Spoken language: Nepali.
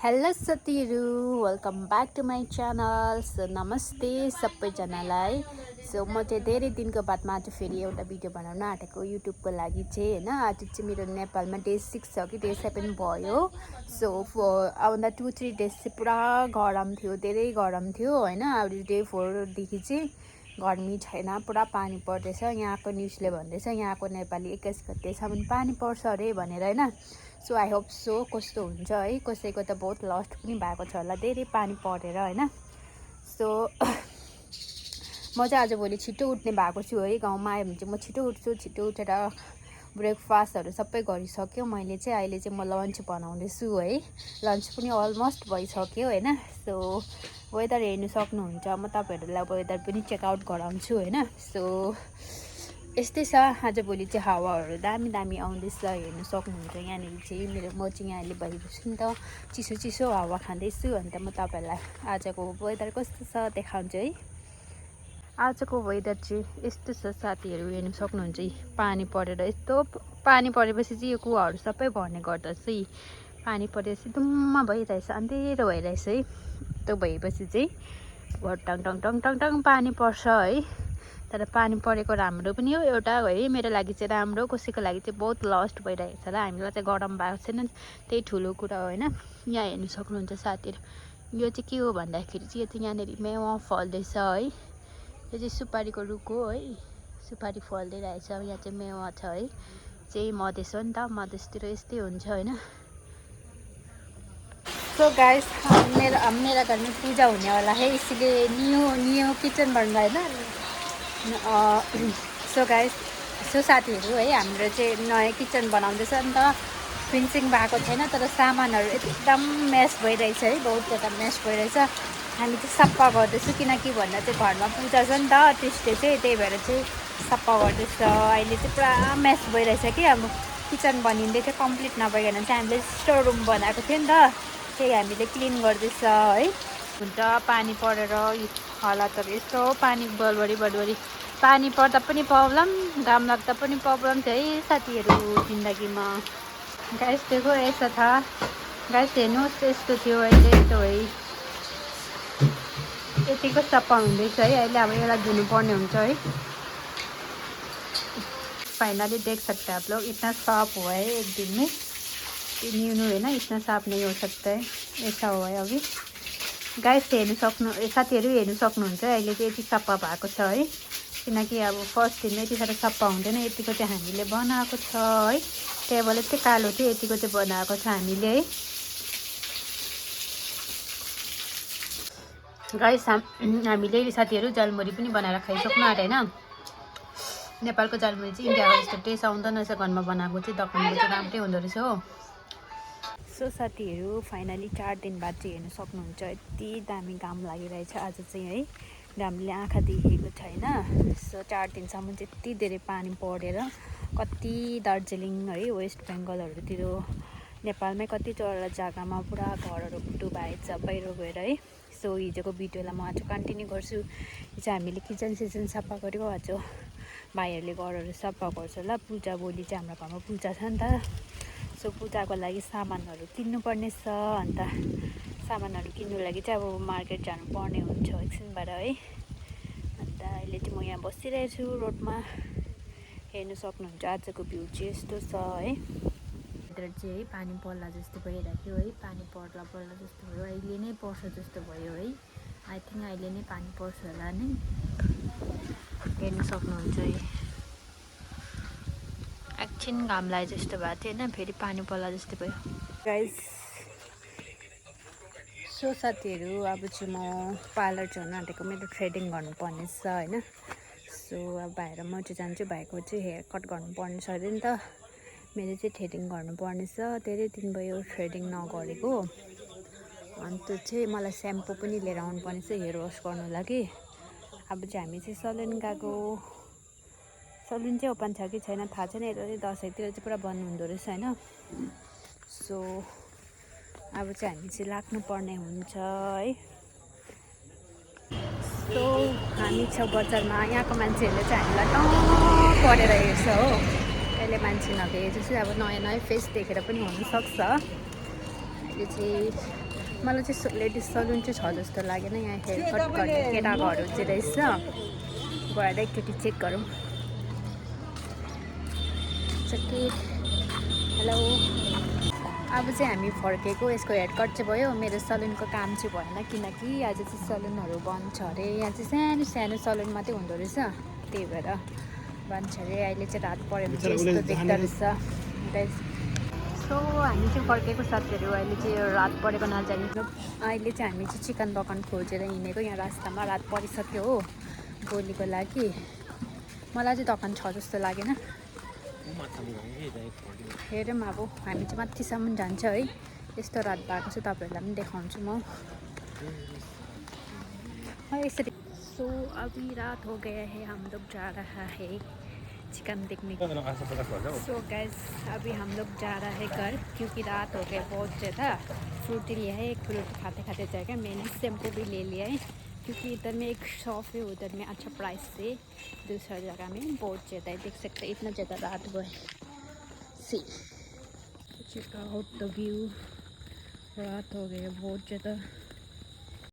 हेलो साथीहरू, welcome back to my channel. So नमस्ते सबैजनालाई। सो म चाहिँ धेरै दिनको बादमा आज फेरि एउटा भिडियो बनाउन आँटेको युट्युबको लागि चाहिँ होइन। आज चाहिँ मेरो नेपालमा डे 6 छ कि डे 7 भयो। सो आउँदा 2-3 डेज चाहिँ पुरा गरम थियो, धेरै गरम थियो होइन। अब डे 4देखि चाहिँ गर्मी छैन, पुरा पानी पर्दैछ। यहाँको न्युजले भन्दैछ यहाँको नेपाली 21 गतेसम्म पानी पर्छ अरे भनेर होइन। सो आई होप सो कस्तो हुन्छ है, कसैको त बहुत लस्ट पनि भएको छ होला धेरै पानी परेर होइन। सो म चाहिँ आजभोलि छिटो उठ्ने भएको छु है। गाउँमा आयो भने चाहिँ म छिटो उठ्छु, छिटो उठेर ब्रेकफास्टहरू सबै गरिसक्यो मैले चाहिँ। अहिले चाहिँ म लन्च बनाउँदैछु है। लन्च पनि अलमोस्ट भइसक्यो होइन। सो वेदर हेर्नु सक्नुहुन्छ, म तपाईँहरूलाई वेदर पनि चेकआउट गराउँछु होइन। सो यस्तै छ, आजभोलि चाहिँ हावाहरू दामी दामी आउँदैछ, हेर्नु सक्नुहुन्छ। यहाँनिर चाहिँ म चाहिँ यहाँ अहिले भइबस्छु नि त, चिसो चिसो हावा खाँदैछु। अन्त म तपाईँहरूलाई आजको वेदर कस्तो छ देखाउँछु है। आजको वेदर चाहिँ यस्तो छ साथीहरू, हेर्नु सक्नुहुन्छ। पानी परेर यस्तो पानी परेपछि चाहिँ यो कुवाहरू सबै भर्ने गर्दछ है। पानी परेपछि दुम्म भइरहेछ, अँधेरो भइरहेछ है। त्यो भएपछि चाहिँ tongue tongue tongue tongue tongue पानी पर्छ है। तर पानी परेको राम्रो पनि हो एउटा है, मेरो लागि चाहिँ राम्रो, कसैको लागि चाहिँ बहुत लस्ट भइरहेको छ र हामीलाई चाहिँ गरम भएको छैन, त्यही ठुलो कुरा हो होइन। यहाँ हेर्नु सक्नुहुन्छ साथीहरू, यो चाहिँ के हो भन्दाखेरि चाहिँ यो चाहिँ यहाँनिर मेवा फल्दैछ है। यो चाहिँ सुपारीको रुख हो है, सुपारी फल्दै रहेछ। यहाँ चाहिँ मेवा छ है, चाहिँ मधेस हो नि त, मधेसतिर यस्तै हुन्छ होइन। सो गाइस, मेरा घर में पूजा होने वाला है, इसलिए न्यू किचन बन रहा है ना। सो गाइस, सो साथीहरू है, हाम्रो चाहिँ नयाँ किचन बनाउँदैछ नि त। फिनिसिङ भएको छैन, तर सामानहरू एकदम मेस भइरहेछ है, बहुत ज्यादा मेस भइरहेछ। हामी चाहिँ सफा गर्दैछु, किनकि भन्दा चाहिँ घरमा पूजा छ नि त त्यसले चाहिँ, त्यही भएर चाहिँ सफा गर्दैछ। अहिले चाहिँ पुरा मेस भइरहेछ कि, अब किचन बनिँदै थियो, कम्प्लिट नभइकन चाहिँ हामीले स्टोर रुम बनाएको थियो नि त, त्यही हामीले क्लिन गर्दैछ है। हुन्छ पानी परेर हालतहरू यस्तो, पानी बढी पानी पर्दा पनि प्रब्लम, घाम लाग्दा पनि प्रब्लम थियो है साथीहरू जिन्दगीमा। गाइस देखो यस्तो था, गाइस हेर्नुहोस् यस्तो थियो, अहिले यस्तो है, यतिको सफा हुँदैछ है। अहिले अब यसलाई धुनुपर्ने हुन्छ है। फाइनली देख सकते हैं आप लोग, इतना साफ हुआ है एक दिन में, न्यू है ना, इतना साफ नहीं हो सकता है, ऐसा हुआ है अभी। गाइस हेर्नु सक्नु, साथीहरू हेर्नु सक्नुहुन्छ, अहिले चाहिँ यति सफा भएको छ है। किनकि अब फर्स्ट दिनमा यति साह्रो सफा हुँदैन, यतिको चाहिँ हामीले बनाएको छ है। टेबल यति कालो थियो, यतिको चाहिँ बनाएको छ हामीले है। गाइस हामीले साथीहरू जलमुरी पनि बनाएर खाइसक्नु आँट होइन। नेपालको जलमुरी चाहिँ इन्डियाको जस्तो टेस्ट आउँदैन रहेछ, घरमा बनाएको चाहिँ दोकानको चाहिँ राम्रै हुँदो रहेछ हो। सो साथीहरू फाइनली 4 दिन बाद चाहिँ हेर्नु सक्नुहुन्छ, यति दामी घाम लागिरहेछ आज चाहिँ है। घामले आँखा देखेको छैन। सो 4 दिनसम्म चाहिँ यति धेरै पानी परेर कति दार्जिलिङ है, वेस्ट बेङ्गलहरूतिर, नेपालमै कतिवटा जग्गामा पुरा घरहरू डुबाएछ पहिरो गएर है। सो हिजोको भिडियोलाई म आज कन्टिन्यू गर्छु। हिजो हामीले किचन सिचन सफा गऱ्यो, आज भाइहरूले घरहरू सफा गर्छ होला। पूजा भोलि चाहिँ हाम्रो घरमा पूजा छ नि त। सो पूजाको लागि सामानहरू किन्नुपर्ने छ, अन्त सामानहरू किन्नु लागि चाहिँ अब मार्केट जानुपर्ने हुन्छ एकछिनबाट है। अन्त अहिले चाहिँ म यहाँ बसिरहेको छु रोडमा, हेर्नु सक्नुहुन्छ। आजको भ्यू चाहिँ यस्तो छ है। इधर चाहिँ है पानी पर्ला जस्तो भइरहेको है, पानी पर्ला जस्तो भयो, अहिले नै पर्छ जस्तो भयो है। आई थिङ्क अहिले नै पानी पर्छ होला नि, हेर्नु सक्नुहुन्छ है। एकछिन घाम लागे जस्तो भएको थियो होइन, फेरि पानी पर्ला जस्तो भयो गाइस। सो साथीहरू अब चाहिँ म पार्लर जान आँटेको, मेरो थ्रेडिङ गर्नुपर्ने छ होइन। सो अब भाइर म चाहिँ जान्छु, भाइको चाहिँ हेयर कट गर्नुपर्ने छ अरे नि त। मेरो चाहिँ थ्रेडिङ गर्नुपर्ने छ, धेरै दिन भयो थ्रेडिङ नगरेको। अन्त चाहिँ मलाई स्याम्पू पनि लिएर आउनुपर्ने छ हेयर वास गर्नु लागि। अब चाहिँ हामी चाहिँ सलुन गएको, सलुन चाहिँ ओपन छ कि छैन थाहा छैन, यता चाहिँ दसैँतिर चाहिँ पुरा बन्द हुँदो रहेछ होइन। सो अब चाहिँ हामी चाहिँ लाग्नुपर्ने हुन्छ है। सो हामी छौँ बजारमा, यहाँको मान्छेहरूले चाहिँ हामीलाई टक्क परेर हेर्छ हो। अहिले मान्छे नभए जस्तै अब नयाँ फेस देखेर पनि हुनसक्छ। अहिले चाहिँ मलाई चाहिँ लेडिज सलुन चाहिँ छ जस्तो लागेन। यहाँ हेयर कट गर्ने केटाकोहरू चाहिँ रहेछ। गएर एकचोटि चेक गरौँ। हेलो, अब चाहिँ हामी फर्केको। यसको हेयर कट चाहिँ भयो। मेरो सलुनको काम चाहिँ भएन किनकि आज चाहिँ सलुनहरू बन्द छ अरे। यहाँ चाहिँ सानो सानो सलुन मात्रै हुँदो रहेछ, त्यही भएर बन्द छ अरे। अहिले चाहिँ रात पऱ्यो भने चाहिँ यस्तो देख्दो रहेछ। सो हामी चाहिँ फर्केको साथीहरू। अहिले चाहिँ रात परेको नजाने। अहिले चाहिँ हामी चाहिँ चिकन दोकान खोजेर हिँडेको। यहाँ रास्तामा रात परिसक्यो हो भोलिको लागि। मलाई चाहिँ दोकान छ जस्तो लागेन। हेरौँ अब हामी चाहिँ माथिसम्म जान्छ है। यस्तो रात भएको छ, तपाईँहरूलाई पनि देखाउँछु म यसरी। सो अभी रात हो गया है, हम लोग जा रहा है चिकन देखने के। सो गाइस अभी हम लोग जा रहा है घर क्योंकि रात हो गया बहुत ज़्यादा। फ्रूटी लिया है, एक फ्रूटी खाते खाते जाएगा। मैंने शैम्पू भी ले लिया है क्योंकि इधर में एक शॉप है, उधर में अच्छा प्राइस से दूसरा जगह में बहुत ज़्यादा है। देख सकते हैं इतना ज़्यादा रात हुआ है। See check out the view. रात हो गया बहुत ज़्यादा।